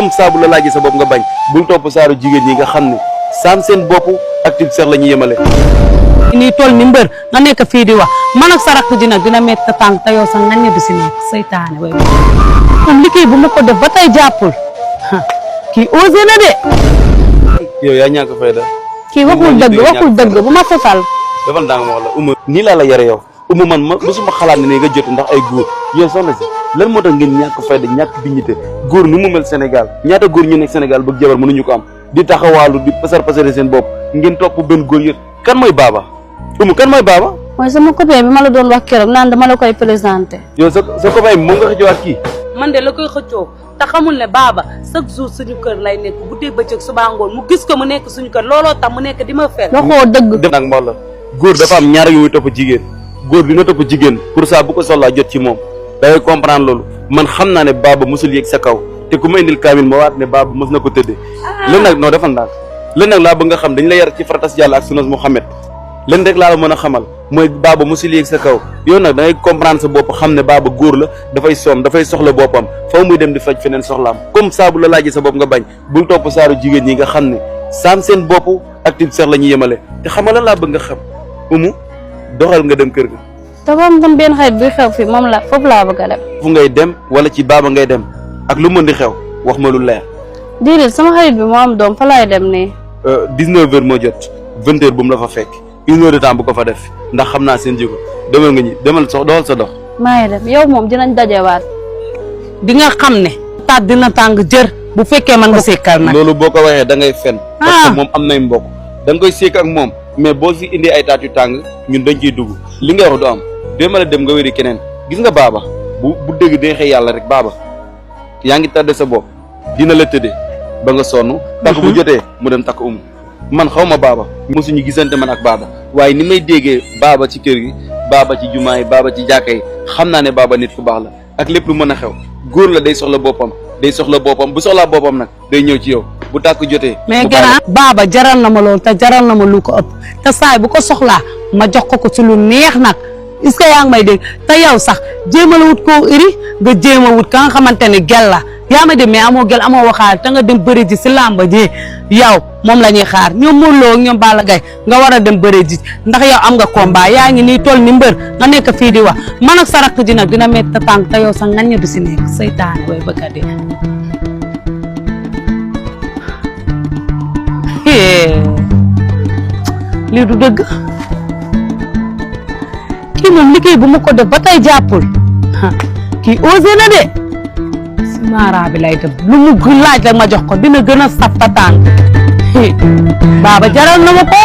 comme ça bu la laajee sa bopp nga bañ bul topp saaru jigéen ñi nga xam ne saam seen bopp ak tib seex la ñuy yemale. nii toll ni mbër nga nekk fii di wax man ak sa rakk ji nag dina métti tànk te yow sax nga ñebe si nekk saytaane way moom liggéey bu ma ko def ba tey jàppul kii osé na de. yow yaa ñàkk fayda. kii waxul dëgg bu ma sosal. dafa ndànk ma wax la uma nii laa la yare yow uma man ma mosuma xalaat ne nga jot ndax ay góor yow soxna si lan moo tax ngeen ñàkk fayda ñàkk dignité góor nu mu mel Sénégal ñaata góor ñu nekk Sénégal bëgg jabar mënuñu ko am di taxawaalu di pasare seen bopp ngeen topp benn góor yëpp kan mooy baaba umu kan mooy baaba. mooy sama copain bi ma la doon wax keroog naan dama la koy présenté. yow sa copain bi moom nga xëccowaat kii. man de la koy xëccoo te xamul ne baaba chaque jour suñu kër lay nekk guddee bëccëg suba ngoon mu gis ko mu nekk suñu kër looloo tax mu nekk di ma fel. waxoo dëgg. def nag mboq la góor dafa am ñaar yu muy topp jigéen góor dina topp jigéen pour ça bu ko soxlaa jot ci moom da ngay comprendre loolu man xam naa ne baaba mosul yéeg sa kaw te ku ma indil kaamil ma waat ne baaba mos na ko tëddee. len nag noo defal ndànk len nag laa bëgg nga xam dañ la yar ci faratas yàlla ak sunas Muhammad len rek laa la mën a xamal mooy baaba mosul yéeg sa kaw yow nag da ngay comprendre sa bopp xam ne baaba góor la dafay sonn dafay soxla boppam faw muy dem di faj feneen soxlaam comme ça bu la laajee sa bopp nga bañ bul topp saaru jigéen ñi nga xam ne saam seen bopp ak tib seex la ñuy yemale te xam nga lan laa bëgg nga xam umu doxal nga dem kër ga. dafa am tam benn xarit buy xew fi moom la foofu laa bëgg a dem. fu ngay dem wala ci baaba ngay dem ak lu mën di xew wax ma lu leer. déedéet sama xarit bi moo am doom fa laay dem nii. 19h moo jot 20h bu mu la fa fekk 1 heure de temps bu ko fa def ndax xam naa seen jiko demal nga ñi demal doxal sa dox. maa ngi dem yow moom dinañ dajewaat. di nga xam ne. taat dina tàng jër bu fekkee man nga sekkal nag. loolu boo ko waxee da ngay fen. parce que moom am nay mbokk da nga koy seek ak moom. mais boo fi indi ay taat yu tàng ñun dañ ciy dugg li ngay wax du am déema la dem nga wéri keneen gis nga baaba bu dégg deexee yàlla rek baaba yaa ngi tàdde sa bopp dina la tëddee ba nga sonn takk bu jotee mu dem takk man xaw ma baaba mosuñu gisante man ak baaba waaye ni may déggee baaba ci kër gi baaba ci jumaa yi baaba ci jàkka yi xam naa ne baaba nit ku baax la ak lépp lu mën a xew góor la day soxla boppam bu soxlaa boppam nag day ñëw ci yow bu tàkk jotee. mais gannaaw baaba jaral na ma loolu te jaral na ma lu ko ëpp te saay bu ko soxlaa ma jox ko ci lu neex nag est-ce que yaa ngi may dégg te yow sax jéem a la wut koo iri nga jéem a wut ka nga xamante ne gel la yaa may dégg mais amoo gel amoo waxaale te nga dem bëri ji si làmba ji yow moom la ñuy xaar ñoom Modou Lo ak ñoom Balla Gaye nga war a dem bëri ji ndax yow am nga combat yaa ngi nii toll ni mbër nga nekk fii di wax man ak sa rakk ji nag dina métti tànk te yow sax nga ñebe si nekk saytaane way bëgg a dee. lii du dëgg kii moom liggéey bu ma ko def ba tey jàppul kii osé na de si maara bi lay def lu mu laaj rek ma jox ko dina gën a saf ta tànk baaba jaral na ma ko